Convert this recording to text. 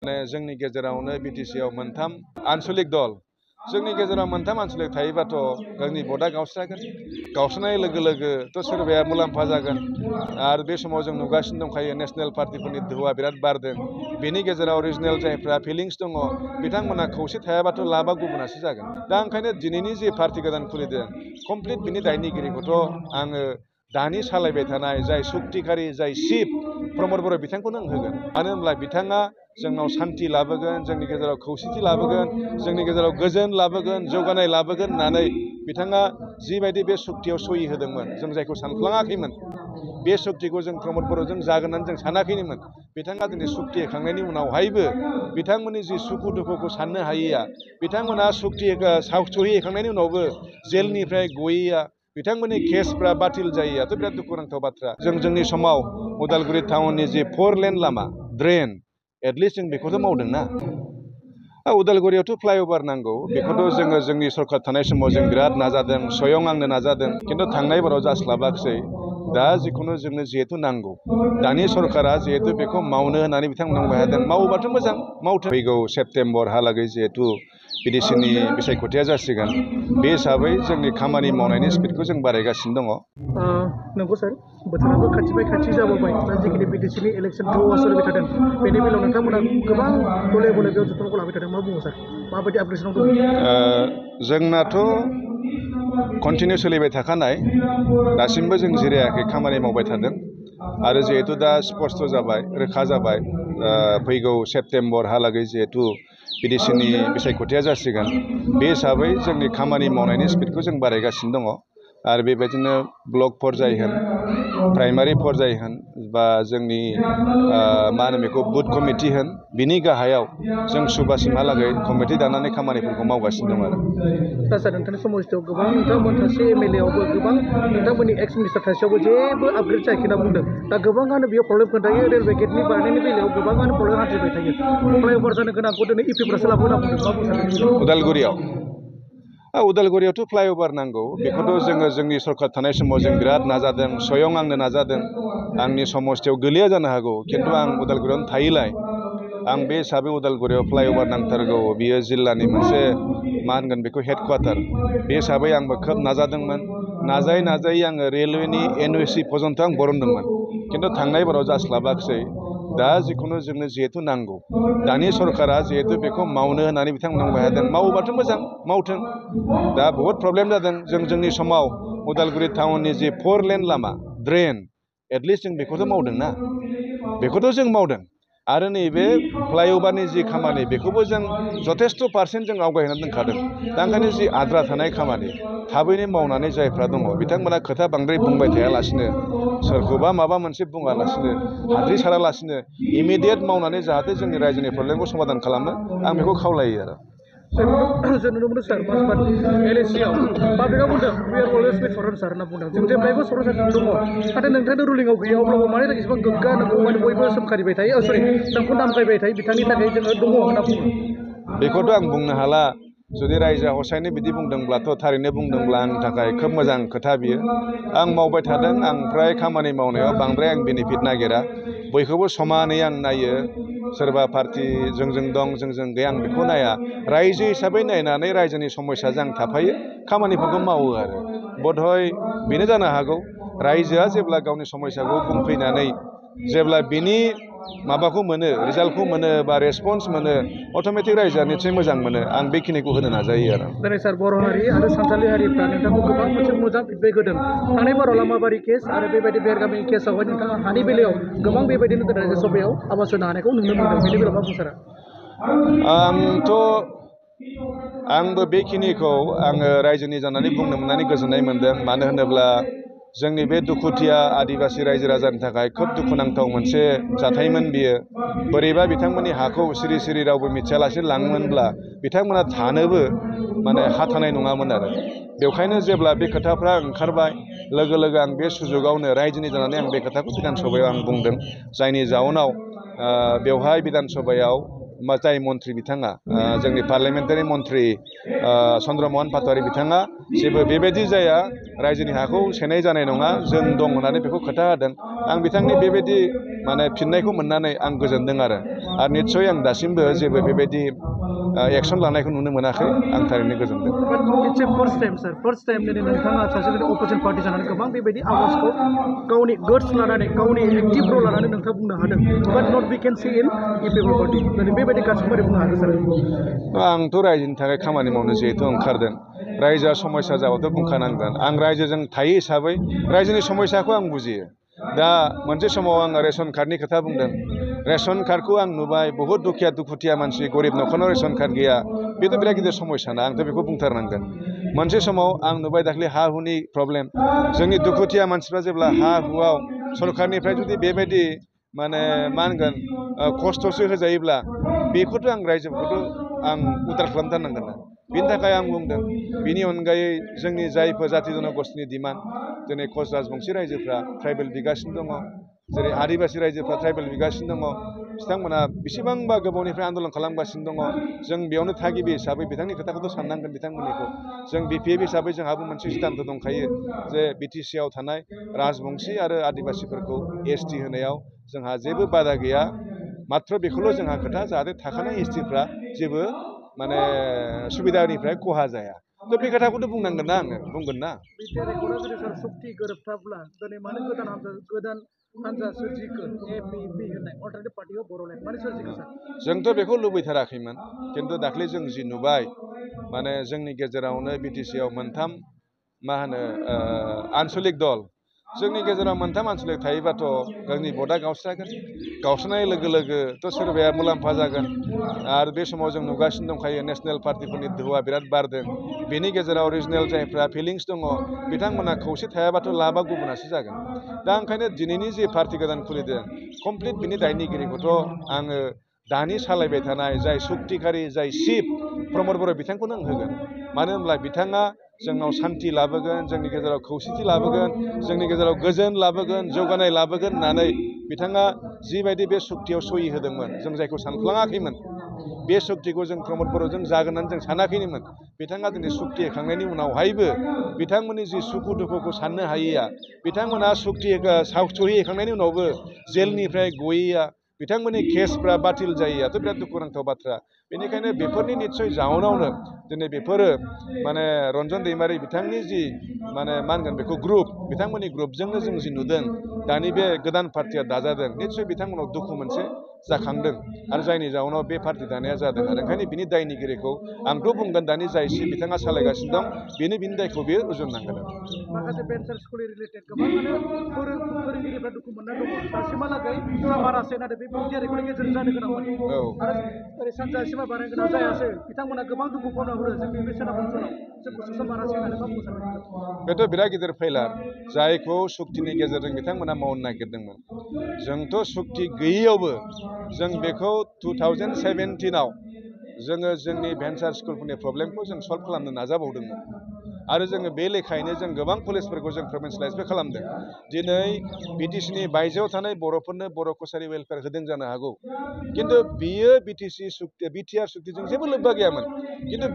जोंनि गेजेरावनो बिटिसिआव मोनथाम आनसलिक दल जोंनि गेजेराव मोनथाम आनसलिक थायोबाथ' जोंनि भटआ गावस्रानाय लोगो लोगोथ' सोरबाया मुलाम्फा जागोन आरो बे समाव जों नुगासिनो दंखायो नेशनेल पार्टिफोरनि दोहौआ बिराद बारदों बेनि गेजेराव रिजनेल जायफ्रा फिलिंस दङ बिथांमोना खौसे थायाबाथ' लाबा गुबुनासो जागोन दा ओंखायनो दिनैनि जे पार्टि गोदान खुलिदों कमप्लिट बिनि दायनिगिरिखौथ' आङो दानि सालायबाय थानाय जाय सुक्तिखारि जाय चिफ प्रमद बर' बिथांखौनो आं होगोन मानो होनब्ला बिथाङा जोंनाव शान्ति लाबोगोन जोंनि गेजेराव खौसेथि लाबोगोन जोंनि गेजेराव गोजोन लाबोगोन जौगानाय लाबोगोन होननानै बिथाङा जिबायदि बे सुक्तियाव सहि होदोंमोन जों जायखौ सानफ्लाङाखैमोन बे सुक्तिखौ जों प्रमद बर'जों जागोन होननानै जों सानाखैनोमोन बिथाङा दिनै सुक्ति होखांनायनि उनावहायबो बिथांमोननि जि सुखु दुखुखौ साननो हायैया बिथांमोना सहि होखांनायनि उनावबो जेलनिफ्राय गयैया बिथांमोननि केसफ्रा बातिल जायैयाथ' बिराद दुखुनांथाव बाथ्रा जोंनि समाव उदालगुरि टाउननि जि 4 लेन लामा ड्रेन एटलिस्ट जों बेखौथ' मावदोंना उदालगुरियावथ' फ्लाइअभार नांगौ बेखौथ' जोङो जोंनि सरकार थानाय समाव जों बिराद नाजादों स्वयं आंनो नाजादों खिन्थु थांनाय बाराव जास्लाबाखिसै दा जिखुनु जोंनो जिहेतु नांगौ दानि सरकारा जिहेतु बेखौ मावनो होननानै बिथांमोना बुंबाय थादों मावोबाथ' मोजां मावथों फैगौ सेप्तेम्बरहालागै जिहेतु बिटिसिनि बिसायख'थिया जासिगोन बे हिसाबै जोंनि खामानि मावनायनि स्पिडखौ जों बारायगासिनो दङ नंगौ सार बोथोराबो खाथि जाबोबाय दा जिखिनि बिटिसिनि इलेक्सन थौआ सोलिबाय थादों बेनि बेलायाव नोंथांमोना गोबां गले गले बेयाव जथुमखौ लाबाय थादों मा बुङो सार माबायदि आपग्रेडसनाव दं जोंनाथ' कन्टिनिउ सोलिबाय थाखानाय दासिमबो जों जिरायाखै खामानि मावबाय थादों आरो जिहेतु दा स्पष्ट जाबाय रोखा जाबाय फैगौ सेप्तेम्बरहालागै जिहेतु बिटिसिनि बिसायख'थिया जासिगोन बे हिसाबै जोंनि खामानि मावनायनि स्पिडखौ जों बारायगासिनो दङ आरो बेबायदिनो ब्लक पर्याय होन प्राइमारि पर्याय होन बा जोंनि मा होनो बेखौ बुथ कमिटि होन बिनि गाहायाव जों सुबासिमहालागै कमिटि दानानै खामानिफोरखौ मावगासिनो दं आरो सार नोंथांनि समस्थियाव गोबां नोंथांमोन सासे MLA आवबो गोबां नोंथांमोननि एक्स मिनिस्टार थासेयावबो जेबो आपग्रेड जायाखै होनना बुंदों दा गोबाङानो बेयाव प्रब्लेम खोन्थायो रेलवे गेटनि बारनायनि बेलायाव गोबाङानो प्रब्लेम हान्थिबाय थायो फ्लाइअभार जानो गोनांखौ दिनै इपिफ्रासो लाबो होनना बुंदों मा बुंदों उदालगुरियावथ' फ्लाइअभार नांगौ बेखौथ' जोङो जोंनि सरकार थानाय समाव जों बिराद नाजादों स्वयं आंनो नाजादों आंनि समस्थियाव गोलैया जानो हागौ खिन्थु आं उदालगुरियावनो थायोलाय आं बे हिसाबै उदालगुरियाव फ्लाइअभार नांथारगौ बियो जिल्लानि मोनसे मा होनगोन बेखौ हेडक्वार्टार बे हिसाबै आंबो खोब नाजादोंमोन नाजायै आङो रेलवेनि NOC पर्यन्त आं बरनदोंमोन खिन्थु थांनाय बाराव जास्लाबाखिसै दा जिखुनु जोंनो जिहेतु नांगौ दानि सरकारा जिहेतु बेखौ मावनो होननानै बिथांमोना बुंबाय थादों मावोबाथ' मोजां मावथों दा बहुद प्रब्लेम जादों जोंनि समाव उदालगुरि टाउननि जि 4 लेन लामा ड्रेन एटलिस्ट जों बेखौथ' मावदोंना बेखौथ' जों मावदों आरो नैबे फ्लाइअभारनि जि खामानि बेखौबो जों जथेस्थ' पारसेन्ट जों आवगायनानै दोनखादों दा ओंखायनो जि आद्रा थानाय खामानि थाबैनो मावनानै जायफ्रा दङ बिथांमोना खोथा बांद्राय बुंबाय थायालासिनो सोरखौबा माबा मोनसे बुङालासिनो हाद्रि सारालासिनो इमिडियेट मावनानै जाहाथे जोंनि रायजोनि प्रब्लेमखौ समाधान खालामो आं बेखौ खावलायो आरो जों नुनो मोनो सार माजबाद LAC-आव पाब्लिकआ बुंदों we are always with Saran सार होनना बुंदों जों जेब्लायबो सरन सारजों दङ नाथाय नोंथांनि रुलिंआव गैया अब्लाबो मानि थाखाय एसेबां गोग्गा नोंखौ माने बयबो सोमखारिबाय थायो सरि नोंखौ नामखायबाय थायो बिथांनि थाखाय जोङो दङ होनना बुङो बेखौथ' आं बुंनो हाला जुदि रायजोआ हसायनो बिदि बुंदोंब्लाथ' थारैनो बुंदोंब्ला आंनि थाखाय खोब मोजां खोथा बियो आं मावबाय थादों आं फ्राय खामानि मावनायाव बांद्राय आं बेनिफिट नागिरा बयखौबो समानै आं नायो सोरबा पार्टि जोंजों दं जोंजों गैया आं बेखौ नाया रायजो हिसाबै नायनानै रायजोनि समस्याजों आं थाफायो खामानिफोरखौ मावो आरो बधय बेनो जानो हागौ रायजोआ जेब्ला गावनि समस्याखौ बुंफैनानै जेब्ला बिनि माबाखौ मोनो रिजाल्टखौ मोनो बा रेसपन्स मोनो अट'मेटिक रायजोआ निसय मोजां मोनो आं बेखिनिखौ होनो नाजायो आरो दिनै सार बर' हारि आरो सानथालि हारिफ्रा नोंथांखौ गोबां मोनसे मोजां फिडबेक होदों थांनाय बाराव लामाबारि केस आरो बेबायदि बेरगामिनि केसआवहाय नोंथाङा हानि बेलायाव गोबां बेबायदिनो रायजो सभायाव आवाज होनो हानायखौ नुनो मोनदों बेनि बेलायाव मा बुं सारा आंबो बेखिनिखौ आङो रायजोनि जानानै बुंनो मोननानै गोजोननाय मोनदों मानो होनोब्ला जोंनि बे दुखुथिया आदिबासि रायजो राजानि थाखाय खोब दुखुनांथाव मोनसे जाथायमोन बियो बोरैबा बिथांमोननि हाखौ सिरि सिरि रावबो मिथियालासे लाङोमोनब्ला बिथांमोना थानोबो माने हा थानाय नङामोन आरो बेवखायनो जेब्ला बे खोथाफ्रा ओंखारबाय लोगो लोगो आं बे सुजुगावनो रायजोनि जानानै आं बे खोथाखौ बिधान सभायाव आं बुंदों जायनि जाउनाव बेवहाय बिधान सभायाव जाय मन्थ्रि बिथाङा जोंनि पार्लियामेन्टारि मन्थ्रि चन्द्रमोहन पाटवारी बिथाङा जेबो बेबायदि जाया रायजोनि हाखौ सेनाय जानाय नङा जों दं होननानै बेखौ खोथा होदों आं बिथांनि बेबायदि माने फिननायखौ मोननानै आं गोजोनदों आरो निस्सय आं दासिमबो जेबो बेबायदि एक्सन लानायखौ नुनो मोनाखै आं थारैनो गोजोनदों it's a first time sir first time दिनै नोंथाङा सासे अपोजिसन पार्टि जानानै गोबां बेबायदि आवाजखौ गावनि गट्स लानानै गावनि एक्टिभ रल लानानै नोंथाङा बुंनो हादों but not we can see in people party दिनै बेबायदि गासिबो बोरै बुंनो हागोन सार आंथ' रायजोनि थाखाय खामानि मावनो जिहेतु ओंखारदों रायजोआ समस्या जाबाथ' बुंखानांगोन आं रायजोजों थायो हिसाबै रायजोनि समस्याखौ आं बुजियो दा मोनसे समाव आं रेशन कार्डनि खोथा बुंदों रेशन कार्डखौ आं नुबाय बहुद दुखुथिया मानसि गरिब न'खरनाव रेशन कार्ड गैया बेथ' बिराद गिदिर समस्या ना आंथ' बेखौ बुंथारनांगोन मोनसे समाव आं नुबाय दाख्लै हा हुनि प्रब्लेम जोंनि दुखुथिया मानसिफ्रा जेब्ला हा हुआव सरकारनिफ्राय जुदि बेबायदि माने मा होनगोन खस्थ'सो होजायोब्ला बेखौथ' आं रायजोफोरखौथ' आं उदार खालामथारनांगोन ना बेनि थाखाय आं बुंदों बिनि अनगायै जोंनि जायफोर जाथि जन'गोष्ठीनि डिमान्ड दिनै कच राजबंसि रायजोफ्रा ट्राइबेल बिगासिनो दङ जेरै आदिबासि रायजोफ्रा ट्राइबेल बिगासिनो दङ बिथांमोना बेसेबांबा गोबावनिफ्राय आन्दलन खालामगासिनो दङ जों बेयावनो थागिबि हिसाबै बिथांनि खोथाखौथ' साननांगोन बिथांमोननिखौ जों बिपिएफ हिसाबै जोंहाबो मोनसे सिद्धान्त दंखायो जे बिटिसिआव थानाय राजबंसि आरो आदिबासिफोरखौ एसटि होनायाव जोंहा जेबो बादा गैया मात्र बेखौल' जोंहा खोथा जाहाथे थाखानाय एसटिफ्रा जेबो माने सुबिदानिफ्राय खहा जाया थ' बे खोथाखौथ' बुंनांगोन ना आङो बुंगोन ना जुदि सार सुक्ति गोरोबथाब्ला दिनै मानो गोदान हान्जा सोरजिखो एपिपि होननाय अल्टारनेटिभ पार्टि अफ बर'लेण्ड मानो सोरजिखो सार जोंथ' बेखौ लुबैथाराखैमोन खिन्थु दाख्लै जों जि नुबाय माने जोंनि गेजेरावनो बिटिसिआव मोनथाम मा होनो आन्सलिक दल जोंनि गेजेराव मोनथाम आन्सलिक थायोबाथ' जोंनि भटआ गावस्रानाय लोगो लोगोथ' सोरबाया मुलाम्फा जागोन आरो बे समाव जों नुगासिनो दंखायो नेसनेल पार्टिफोरनि दोहौआ बिराद बारदों बेनि गेजेराव रिजनेल जायफ्रा फिलिंस दङ बिथांमोना खौसे थायाबाथ' लाबा गुबुनासो जागोन दा ओंखायनो दिनैनि जे पार्टि गोदान खुलिदों कमप्लिट बिनि दायनिगिरिखौथ' आङो दानि सालायबाय थानाय जाय सुक्तिकारि जाय चिफ प्रमद बर' बिथांखौनो आं होगोन मानो होनब्ला बिथाङा जोंनाव सान्थि लाबोगोन जोंनि गेजेराव खौसेथि लाबोगोन जोंनि गेजेराव गोजोन लाबोगोन जौगानाय लाबोगोन होननानै बिथाङा जिबायदि बे सुक्तियाव सहि होदोंमोन जों जायखौ सानफ्लाङाखैमोन बे सुक्तिखौ जों प्रमद बर'जों जागोन होननानै जों सानाखैनोमोन बिथाङा दिनै सुक्ति होखांनायनि उनावहायबो बिथांमोननि जि सुखु दुखुखौ साननो हायैया बिथांमोना सहि होखांनायनि उनावबो जेलनिफ्राय गयैया बिथांमोननि केसफ्रा बातिल जायैयाथ' बिराद दुखुनांथाव बाथ्रा बेनिखायनो बेफोरनि निस्सय जाउनावनो दिनै बेफोरो माने रन्जन दैमारि बिथांनि जि माने मा होनगोन बेखौ ग्रुप बिथांमोननि ग्रुपजोंनो जों जि नुदों दानि बे गोदान पार्टिया दाजादों निस्सय बिथांमोनाव दुखु मोनसे जाखांदों आरो जायनि जाउनाव बे पार्टि दानाया जादों आरो ओंखायनो बिनि दायनिगिरिखौ आंथ' बुंगोन दानि जाय बिथाङा सालायगासिनो दं बिनि दायखौ बेयो रुजुननांगोन माखासे भेन्सार स्कुल रिलेटेड गोबाङानो फोरोंगिरिफ्रा दुखु मोनना दङ दासिमहालागै सामारासै नाथाय बे बिटिआरनि गेजेरजों जानो गोनांमोन आरो ओरै सानजा सिमा बानायनो गोनां जायासै बिथांमोना गोबां दुखु खालामहरो जोंनि बे सोनाब ओनसोलाव जोंखौ सुसामारासै होननानै मा बुंनो सानो बेथ' बिराद गिदिर फैलार जायखौ सुक्तिनि गेजेरजों बिथांमोना मावनो नागिरदोंमोन जोंथ' सुक्ति गैयैयावबो जों बेखौ 2017आव जोङो जोंनि भेन्सार स्कुलफोरनि प्रब्लेमखौ जों सल्भ खालामनो नाजाबावदोंमोन आरो जोङो बे लेखायैनो जों गोबां कलेजफोरखौ जों प्रभिन्सियेलाइसबो खालामदों दिनै बिटिसिनि बायजोआव थानाय बर'फोरनो बर' कसारि वेलफेयार होदों जानो हागौ खिन्थु बियो बिटिआर सुक्तिजों जेबो लोब्बा गैयामोन खिन्थु